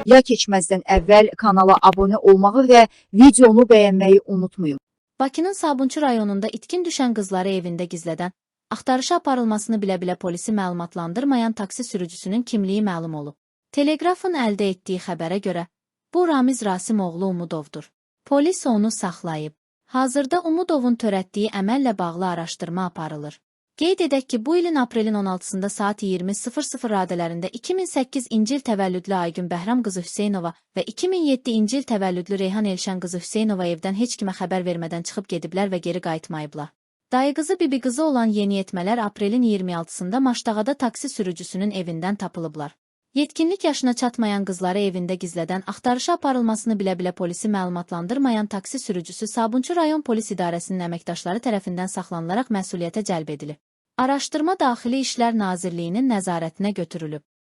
Videoya keçməzdən əvvəl kanala abunə olmağı və videonu bəyənməyi unutmayın. Bakının Sabunçu rayonunda itkin düşən qızları evində gizlədən, axtarışa aparılmasını bilə-bilə polisi məlumatlandırmayan taksi sürücüsünün kimliyi məlum olub. Teleqrafın əldə etdiyi xəbərə görə, bu Ramiz Rasimoğlu Umudovdur. Polis onu saxlayıb. Hazırda Umudovun törətdiyi əməllə bağlı araşdırma aparılır. Qeyd edək ki, bu ilin aprelin 16-sında saat 20:00 radələrində 2008-ci il təvəllüdlü Aygün Bəhram qızı Hüseynova və 2007-ci il təvəllüdlü Reyhan Elşən qızı Hüseynova evdən heç kimə xəbər vermədən çıxıb gediblər və geri qayıtmayıblar. Dayı qızı bibi qızı olan yeniyetmələr aprelin 26-sında Maşdağada taksi sürücüsünün evindən tapılıblar. Yetkinlik yaşına çatmayan qızları evində gizlədən, axtarışa aparılmasını bilə-bilə polisi məlumatlandırmayan taksi sürücüsü Sabunçu rayon polis idarəsinin əməkdaşları tərəfindən saxlanılaraq məsuliyyətə cəlb edilib. Araşdırma Daxili İşlər Nazirliyinin nəzarətinə götürülüb.